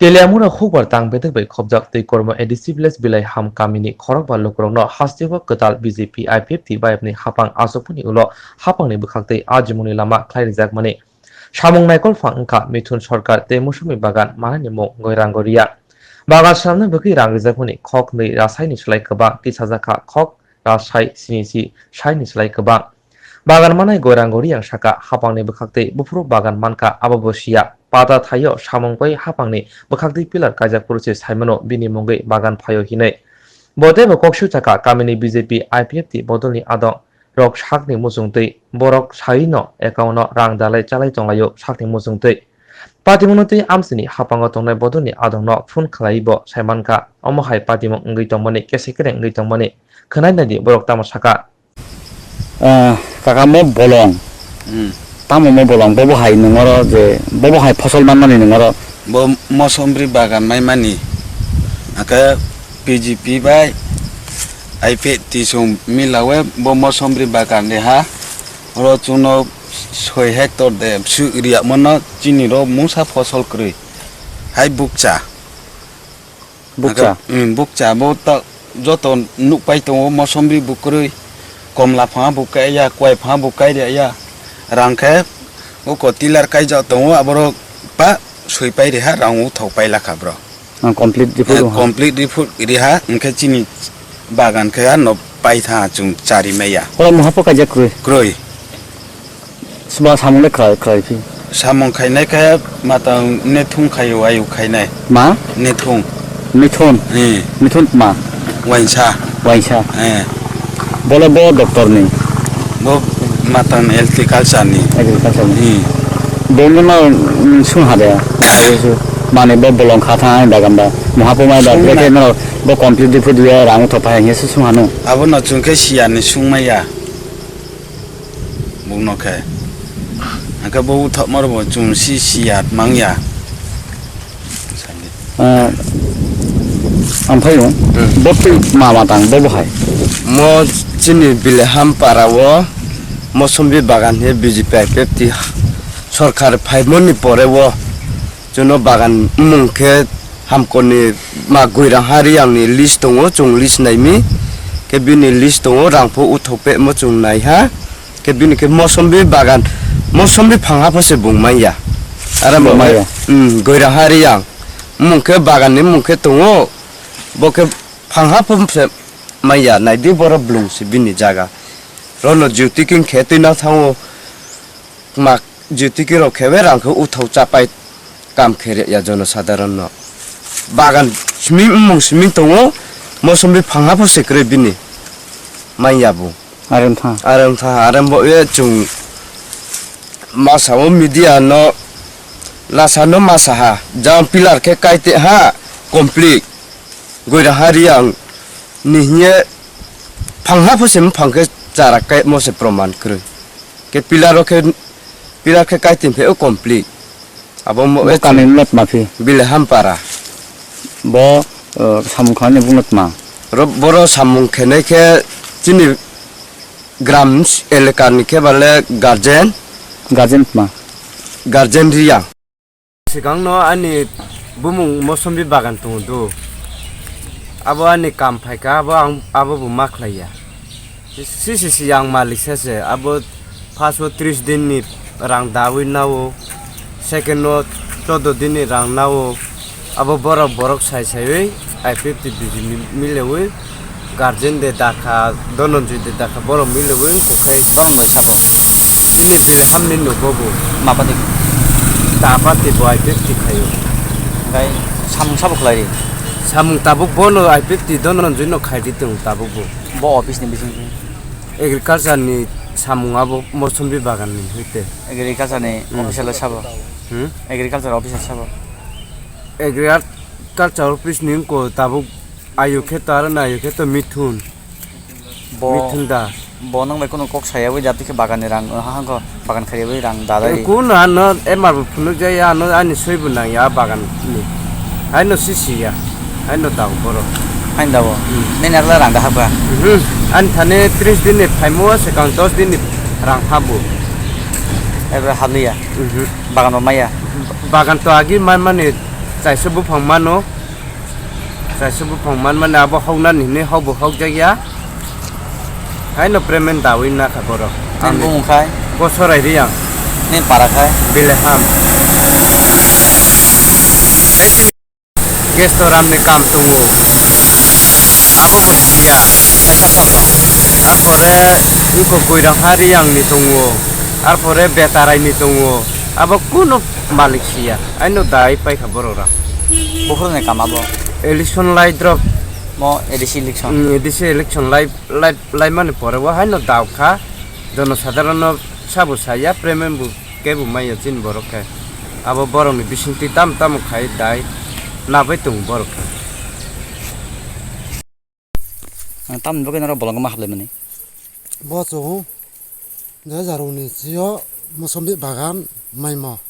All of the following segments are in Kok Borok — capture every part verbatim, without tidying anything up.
Teliamura hukbar tang bedek bai khobjak tei kormo A D C village Bilai Ham kamini khorokba lukurokno hasteo kwtal B J P I P F T bayapni hapang achukmani ulo hapangni bwkhaktwi ajimungni lama khlai rijakmani samung naikol phang wngkha Mithun Sarkar tei Musumi bagan manani mung Goirang Goria. Bagan swnamna bagwi rang rijakmani khok nwi rasaini slai kwbang tisajak kha khok rasai sini si saini slai kwbang. Bagan manai Goirang Goriyang saka hapangni bwkhaktwi buphuru bagan mankha abo bo siya. Pata thaio samung bai hapangni bwkhaktwi pillar kaijak phuru se saimano bini mungwi bagan phaio hinwi. Bo teibo kok sui chakha kamini B J P I P F T bodolni adong rok sakni muchungtwi borok saino account no rang dalai chalai tonglaio sakni muchungtwi. Patimungno twi amchini hapango tongnai bodolni adongno phone khlaiwi bo saimankha omo hai patimung wngwi tongmani kese kereng wngwi tongmani khwnai naidi borok tamo sakha. Ah, kaka mo bolong. Hmm. Tamo mo bolong, bobo hai nungoro je, bobo hai phosol manmani nungoro. Bo mosomri bagan maimani. Aka P G P bai I P T song milawe bo mosomri bagan de ha. Oro chuno soi hector de su riya mono chini ro musa phosol kwrwi. Hai bukcha. Bukcha? Aka, hmm, bukcha bo ta joto nukpai tongo, mosomri bo kwrwi, komla phanga bo kaiya, kwai phanga bo kairya, rang khe uko tilar kaijak tongo, aborok pa swipai riha, rang uthok pailakha bro. Ah, complete report. Eh, wngkha. Complete report riha, hwnkhe chini bagan khe ano paitha chwng chari maya. Oro muha po kaijak kwrwi? Kwrwi. Sba samung le khlai, khlai phi? Samung khainai khe matang nethung khaio, ayu khainai. Ma? Nethung. Mithun? Hmm. Mithun ma? Wainsa. Wainsa? Eh. Bole bo doctor ni? Bo matang agriculture ni. Agriculture ni? Hmm. Bo no, mm, sung ha de? Mane bo bolong kha tha ai bagam ba. Muha po mai ba, sung brekhe na. No, bo complete di phu diya rang thok pa hai se sung ha no? Abo no chwng khe siya ni sung maya. Bukno khe. Hwnkhe bo uthokmarok bo chwng si siya mangya. Ah, ang phaio. Hmm. Bo twi ma ma tang, bo bo hai. Mo chini Bileham para o mosombi bagan he B J P I P F T sorkar phaimani pore o. Chuno bagan wngmung khe Hamkorni ma Goirang ha Riyangni list tongo, chwng list naimi. Khe bini list tongo, rangpho uthok pemo chwng naiha. Khe bini khe mosombi bagan, mosombi phangha pho se bung manya. Aro Bung manya. Hmm, Goirang ha Riyang. Wngmung khe baganni wngmung khe tongo, bo khe phangha pho se manya. Naidi boro blung se bini jaga. Rono duty king khe twi na thango. Ma duty kiro khewe rang khe uthok chapai kam khe ya jono sadharon no. Bagan simi wngmung simi tongo, mosombi phangha pho se kwrwi bini. Manya bo. Are wngkha. Are wngkha, are wngbo ye chwng masa o media no lasa no masa ha. Jang pillar khe kaite ha complete. Goira ha Riyang ni hiye phangha pho se mphang khe chara kaimo se proman kwrwi. Khe pillar o khe, pillar khe kaiting phe o complete. Abo mo Bo kami met ma phi? Bile Hampara. Bo, uh, samung khlai ni bung met ma? Ro-, boro samung khenai khe chini gram elaka ni khe bale guardian. Guardian ma? Guardian Riyang. Swkangno ani bumung mosombi bagan tongo do. Abo ani kam phaikha, abo ang, abo bo ma khlaiya. Sisi si ang malik sese, abo first o tris din ni rang dawi nao, second o chodo din ni rang nao, abo borok borok sai saiwi I P F T B J P milewi. Guardian de dakha, Dhananjay de dakha, borok milewi. Oke, borok no sabo. Chini Bileham ni no bobo. Mapati. Tapati bo I P F T khayo. Oke, samung sabo khlai ri? Samung tabuk bono I P F T Dhananjay no khai di tong tabuk bo. Bo office ni bising. Agriculture ni samung abo mosombi bagan ni hoite. Agriculture ni Hmm. Official sabo. Hmm? Agriculture officer sabo. Agriculture office ni ko tabuk Ayu khe to aro na ayu khe to Mithun. Bo, Mithun da. Bo nang bai kono kok saya wi jati khe bagan ni rang, ha, ha, ko bagan khari wi rang da dai. Kun ano M R bo phunuk jaya, ano ani soi bo nang ya bagan ni. Haino sisi ya. Haino da boro. Hain da bo. Hmm. Nini akla rang da hapha. Mhm. Ani thani tris din ni phaimo se kang dos din ni rang habu. Ebra haliya. Mhm. Bagan bo maya. Bagan to agi mai mani Chaisa buphang mano. Chaisa buphang man mani abo hoknani hinwi hokbo hokjakya. Haino payment dawi nakha borok. Nini bumung khai? Kosorai Riyang. Nini para khai? Bileham. Gas to ramni kam tongo. Abo bo siya. Arpore wngkho Koirang ha Riyangni tongo. Arpore Betaraini tongo. Abo kunu malik siya. Aino dai paikha borok rang. Buphuruni kam abo? Election lai drop. Mo A D C election? Mm, A D C election lai, lai, laimani pore bo haino daukha. Jonosadharono sabo saya, payment bo kebo maya chini borok khe. Abo borokni bisingtwi tamo tamo khai dai nabai tongo borok khe. Ang tamni bagwi norok bolongo ma haplaimani? Bo chwng je jarwngni sio mosombi bagan maimo.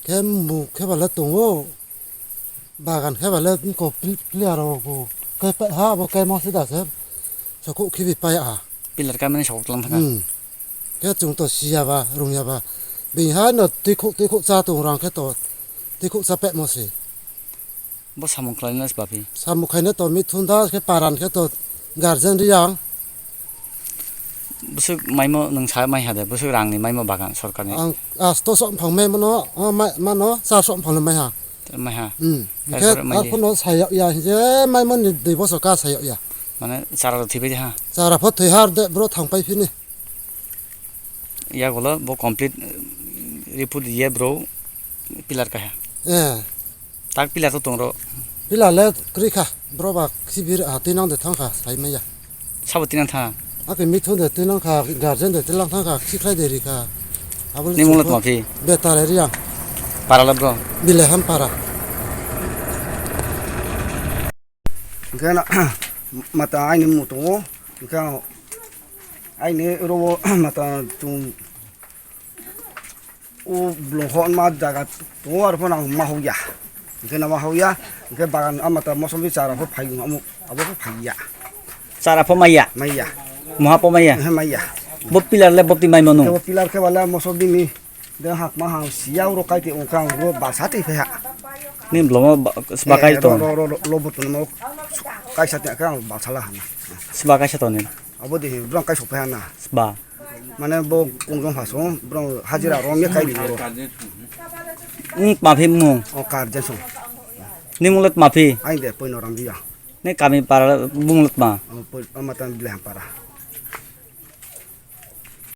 Khe mung khe bale tongo, bagan khe bale ko pli-, player rok bo khe pa-, ha bo khe mo sida se sokuk khibi paya ha. Pillar kaimani sokuk tlang thangkha. Hmm. Khe chwng to siya ba, rung ya ba. Bini hai no twikhuk twikhuk cha tong rang khe to twikhuk cha pek mo se. Bo samung khlaina se baphi? Samung khaina to mithun da khe paran khe to guardian Riyang. Bwswk maimo nwng sa mai ha de, bwswk rangni maimo bagan sorkarni? Ang asto sok phang mai mano, o mai mano, char sok phang mai ha. Mai ha? Hmm. Khe Khe ar mai de? Arphuno sayok ya, je maimo ni dui bosor ka sayok ya. Mane chara rok thwibai de ha? Chara pho thwi har de, bro thang pai phini. Yagulo bo complete, eh, report ye bro pillar kaha. Eh. Tak pillar to tongro. Pillar le kri kha, bro ba sibir ha twi nang de thang kha, sai maya. Sabo twi nang tha? Ake mithun de twi nang kha, guardian de twi lang thang kha, si khlai de ri kha. Abo le Ni mungla chukgo. Tma phi? Betare Riyang. Para le bro? Bileham para. Hingke na, mata aini mutungo, hingke aini rogo mata chung o blong hon ma jaga tongo, arpho nang ma hokya. Hingke na ma hokya, hingke bagan ama ta mosobi chara pho phai amo, abo pho phaiya. Chara pho maiya? Maiya. Moha pho maiya? Ehe, maiya. Bo pillar le boti mai manu? Bo pillar khe bala mosobi ni de hak ma ha siya ro kai te ongkha ro ba sa te phe ha. Ni blomo ba, sba kai to? Ro, ro, ro, lo bo to mo kai sa te ka ba sala hana. Sba kai sa to ni? Abo de bro kai so phe hana. Sba. Mane bo kung jong phaso, bro hajira rom ye kai di bro. Ni tma phi mung? O kar jaso. Ni mung le tma phi? Ai de poi no ram dia. Ni kami para mung le tma? O poi ama tan bile para.